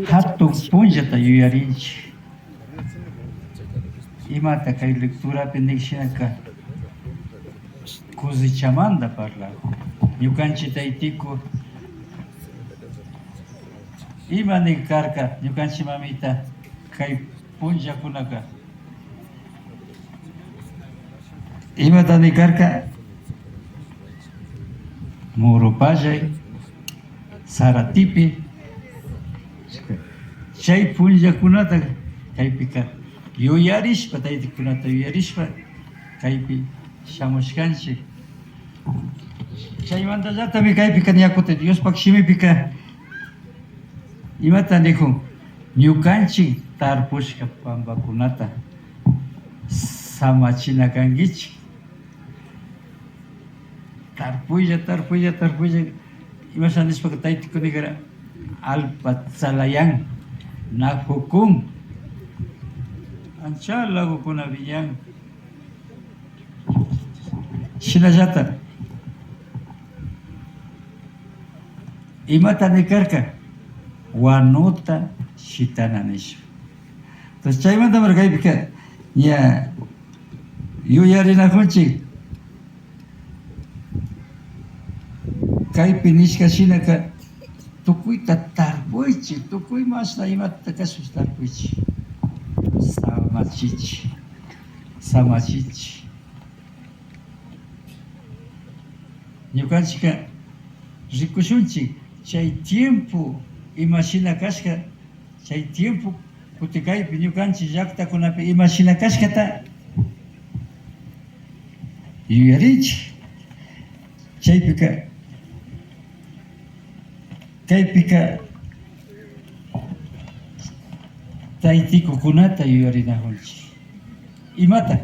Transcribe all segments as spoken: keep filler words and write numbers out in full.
Hatun punllata yuyarinchik. Imata kay lecturapi nik shinaka, cosechamanta parlakun. Ñukanchik taytiku ima nik karka, ñukanchik mamita kay punllakunaka. Imata nik karka? Muru pallay, saratipi. Chay punllakunata kaypika yuyarishpa, taytikunata yuyarishpa, kaypi shamushkanchik. Chaymantallatami kaypika ña kutin Diospak shimipika imata nikun? Ñukanchik tarpushka pampakunata samachina kankichik. Tarpuylla, tarpuylla, tarpuylla. Imasha nishpaka taytiku nikara, allpa tsalayan, na pukun. Ancha lagukuna wiñan. Shinallata imata nikarka? Wanuta shitana nishpa. Entonces chaymantamari kaypika ña yuyarinakunchik. Kaypi nishka shinaka, tukuyta tarpuychik, tukuy mashna imata kashpash tarpuychik. Samachichik, samachichik. Ñukanchikka rikushunchik chay tiempo imashina kashka, chay tiempo kutin kaypi ñukanchik llaktakunapi imashina kashkata yuyarinchik. Chaypika, kaypika taytikukunata yuyarinakunchik. Imata?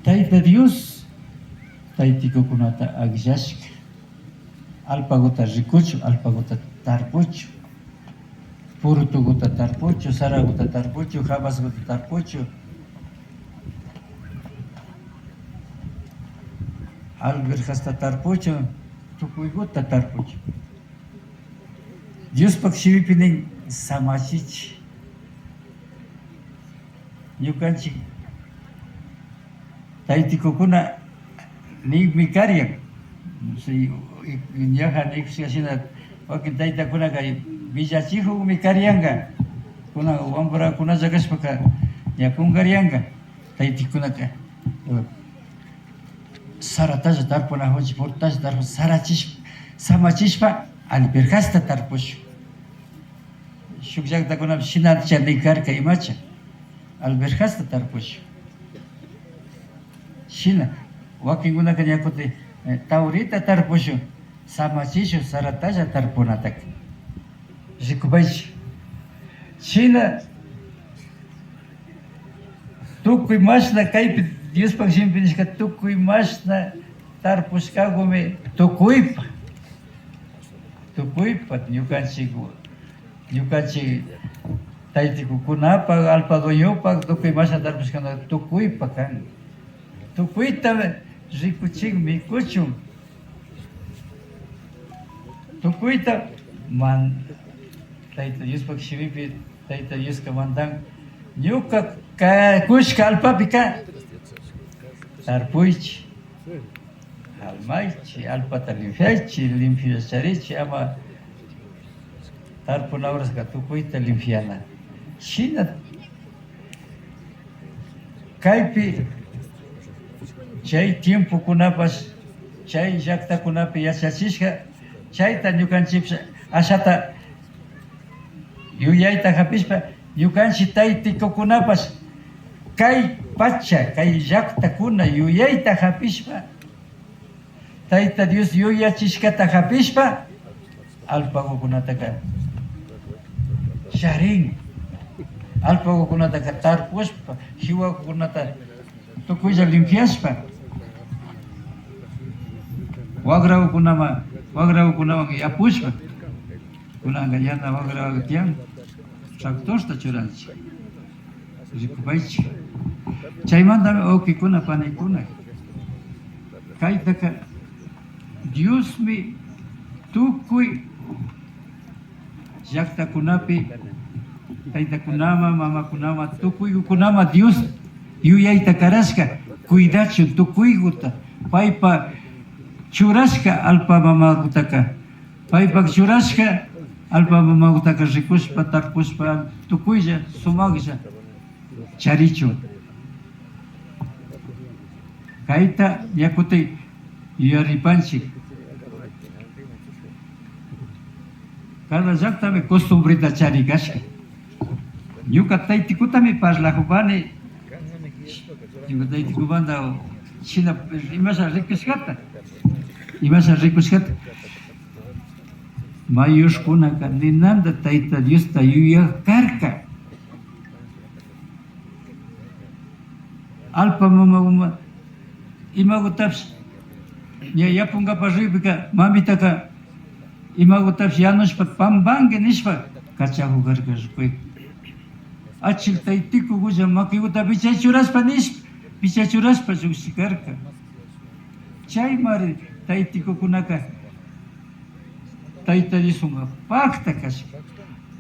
Tayta Dios taytikukunata akllashka. Allpaguta rikuchun, allpaguta tarpuchun, purutuguta tarpuchun, saraguta tarpuchun, habasguta tarpuchun, alberjasta tarpuchun, tukuyguta tarpuchun. Diospak shimipi nin, samachichik. Ñukanchik taytikukuna nikmi karian. Si, ñaja nikushka shina, wakin taytakunaka willachikukmi karianka. Kunan wambrakunalla kashpaka ña kunkarianka. Taytikunaka, eh, saratalla tarpunakunchik, purutalla tarpuchun, sarachishpa, samachishpa, alberjasta tarpushun. Shuk llaktakunapi shinacha nin karka imacha, alberjasta tarpushun. Shina, wakinkunaka ña kutin, eh, tawrita tarpushun, samachishun saratalla tarpunataka. Rikupaychik. Shina, tukuy mashna kaypi Diospak shimipi nishka, tukuy mashna tarpushkakumi tukuypa. Tukuypa ñukanchik, ñukanchik taytikukunapak, allpa dueñopak, tukuy mashna tarpushkana tukuypa kan. Tukuyta rikuchin, mikuchun. Tukuyta man-, Tayta Diospak shimipi, Tayta Dioska mandan, ñuka ka-, kushka allpapika tarpuychik. Almaychik, allpata limpiaychik, limpiacharichik, ama tarpuna horaska tukuyta limpiana. Shina kaypi chay tiempokunapash, chay llaktakunapi yachachishka, chayta ñukanchikpash ashata yuyayta japishpa, ñukanchik taytikukunapash kay pacha, kay llaktakuna yuyayta japishpa, Tayta Dios yuyachishkata japishpa, allpagukunataka charin. Allpagukunataka tarpushpa, jiwagukunata tukuylla limpiashpa, wagragukunaman, wagragukunaman yapushpa, kunanka yana wagragu tiyan, tractorta churanchik. Rikupaychik. Chaymantami wawkikuna, panikuna, kaytaka Diosmi tukuy, Llaktakunapi taytakunaman, mamakunaman, tukuykukunaman Dios yuyayta karashka, cuidachun tukuykuta, paypa churashka allpa mamakutaka, paypak churashka allpa mamakutaka rikushpa, tarpushpa, tukuylla sumaklla charichun. Kayta ña kutin yuyaripanchik. Cada llaktami costumbreta charikashka. Ñuka taytikutami parlajupani. Ñuka taytikumanta shina imasha rikushkata. Imasha rikushkata. Mayorkunaka ninanta Tayta Diosta yuyak karka. Allpa mama uma imakutapish ña yapunkapak rikpika mamitaka imakutapish yanushpa pampanki nishpa kachakuk karka rikuy. Achil taytikukulla makikuta pichachurashpa nishpa pichachurashpa llukshi karka. Chaymari taytikukunaka Tayta Dioswan pakta kashka.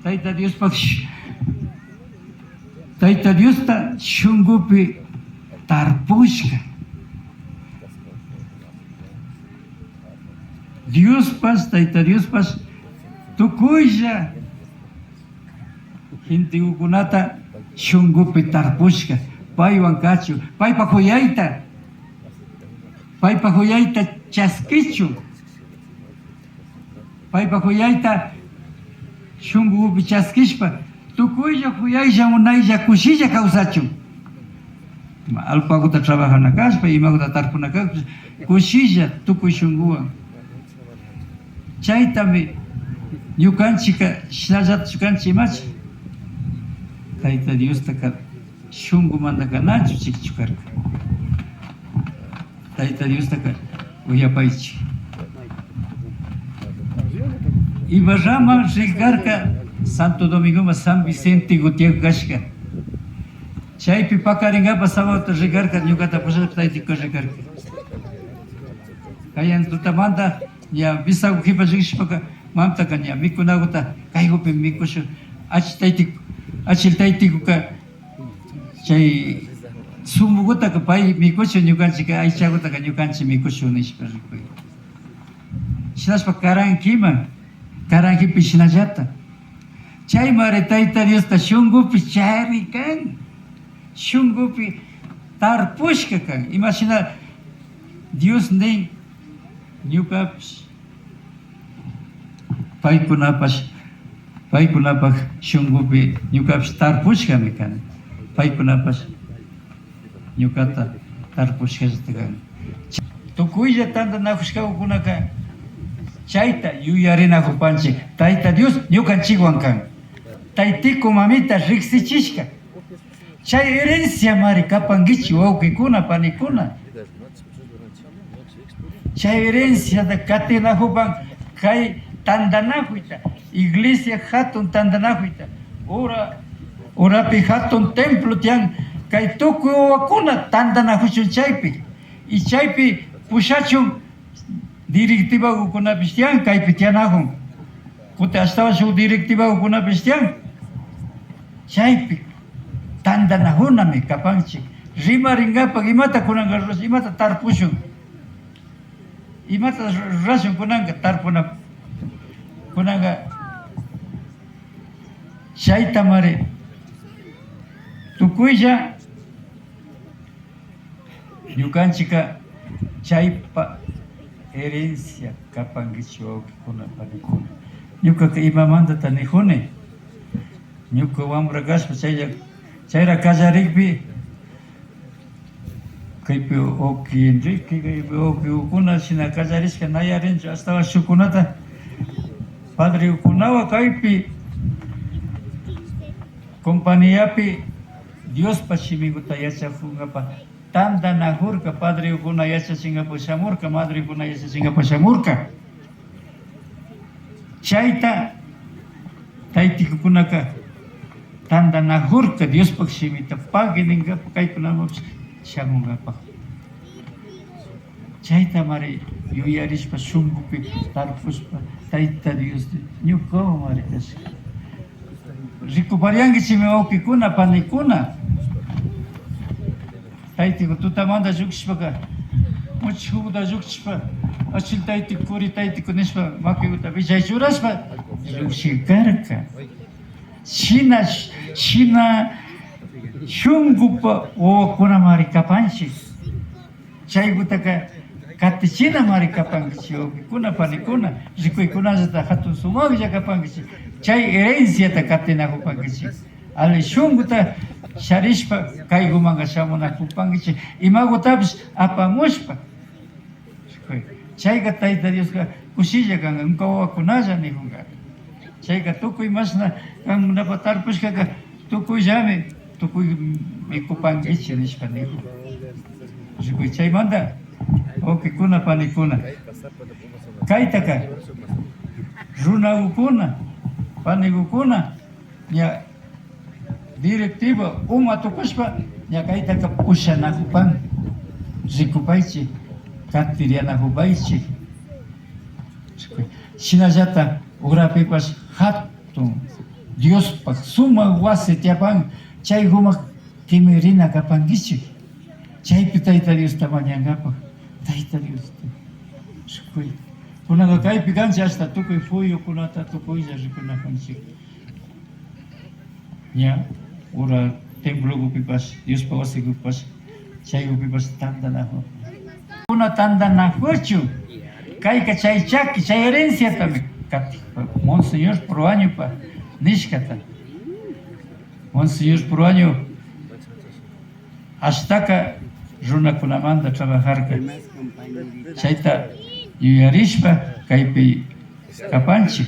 Tayta Diospak sh- Tayta Diosta shunkupi tarpushka. Diospash, Tayta Diospash tukuylla gentekukunata shunkupi tarpushka, paywan kachun, paypa kuyayta, paypa kuyayta chaskichun, paypa kuyayta shunkupi chaskishpa, tukuylla kuyaylla, munaylla, kushilla kawsachun. Ima allpakuta trabajana kashpa, imakuta tarpuna kashpa, kushilla tukuy shunkuwan. Chaytami ñukanchikka shinallata kanchik imachi. Tayta Diostaka shunkumanta kanachu chikchu karka. Tayta Diostaka uyapaychik. Ibarraman rikarka Santo Domingoman San Vicente Gutiérrez kashka. Chaypi pakarinkapak sabadota rikarka, ñukata pushashpa taytikuka rikarka. Kayan tutamanta ña bisaku kipa rikushpaka mamtaka ña mikunakuta kaykupi mikushun, achil taytiku, achil taytikuka chay sumukutaka pay mikushun, ñukanchik aychakutaka ñukanchik mikushun nishpa rikuy. Shinashpa karankiman, karankipi shinallata. Chaymari Tayta Diosta shunkupi chari kan, shunkupi tarpushka kan. Imashina Dios nin, ñukapish, paykunapash, paykunapak shunkupi ñukapish tarpushkami kani. Paykunapash ñukata tarpushkallata kan. Tukuylla tantanakushkakunaka chayta yuyarinakupanchik. Tayta Dios ñukanchikwan kan. Taytiku mamita riksichishka. Chay herenciamari kapankichik wawkikuna, panikuna. Chay herenciata katinakupan kay tantanakuyta, iglesia hatun tantanakuyta, ura, urapi hatun templo tiyan, kay tukuy wawakuna tantanakuchun chaypi, y chaypi pushachun directivakukunapish tiyan, kaypi tiyanakun, kutin ashtawan shuk directivakukunapish tiyan, chaypi tantanakunami kapanchik, rimarinkapak imata kunanka rurash, imata tarpushun. Imata rurashun kunanka tarpuna, kunanka chaytamari tukuylla ñukanchikka chaypa herencia kapankichik wawkikuna, panikuna. Ñukaka imamantata nikuni, ñuka wambra kashpa chaylla, chayra kallarikpi, kaypi Oki Enrique, kaypi Oki ukuna shina kallarishka, na yarinchu ashtawan shukkunata padrekukunawan kaypi compañiapi Diospa shimikuta yachakunkapak tantanakurka, padrekukuna yachachinkapak shamurka, madrekukuna yachachinkapak shamurka. Chayta taytikukunaka tantanakurka Diospak shimita pagui ninkapak kaykunamanpish shamunkapak. Chaytamari yuyarishpa shunkupi tarpushpa Tayta Dios ñukawanmari kashka. Rikupariankichimi wawkikuna, panikuna. Taytiku tutamanta llukshishpaka, muchikukuta llukshishpa, achil taytiku, kuri taytiku nishpa, makikuta willay churashpa, llukshirkarka. Shina, shina shunkupa wawakunamari kapanchik. Chaykutaka katichinamari kapankichik, wawkikuna, panikuna, rikuykunallata hatun sumaklla kapankichik. Chay herenciata katinakupankichik. Alli shunkuta charishpa, kaykumanka shamunakupankichik, imakutapish apamushpa. Chayka Tayta Dioska kushilla kanka, ñuka wawakunalla nikunka. Chayka tukuy mashna kankunapa tarpushkaka tukuyllami, tukuy mikupankichik nishpa nikun. Rikuy chaymanta, wawkikuna, panikuna, kaytaka runakukuna, panikukuna, ña directiva uma tukushpa, ña kaytaka pushanakupan, rikupaychik, katirianakupaychik. Shinallata urapipash hatun Diospak sumak wasi tiyapan, chaykuman kimirina kapankichik. Chaypi Tayta Diosta mañankapak, Tayta Diosta rikuy. Kunanka kaypi kanchik, hasta tukuy puyukunata tukuylla rikunakunchik. Ña, ura templokupipash, Diospa wasikupipash, chaykupipash tantanakun. Kuna tantanakuchu, kayka chay chaki, chay herenciatami katik, Monseñor Proañopa nishkata. Monseñor Proaño ashtaka runakunamanta trabajarka. Chayta yuyarishpa kaypi kapanchik.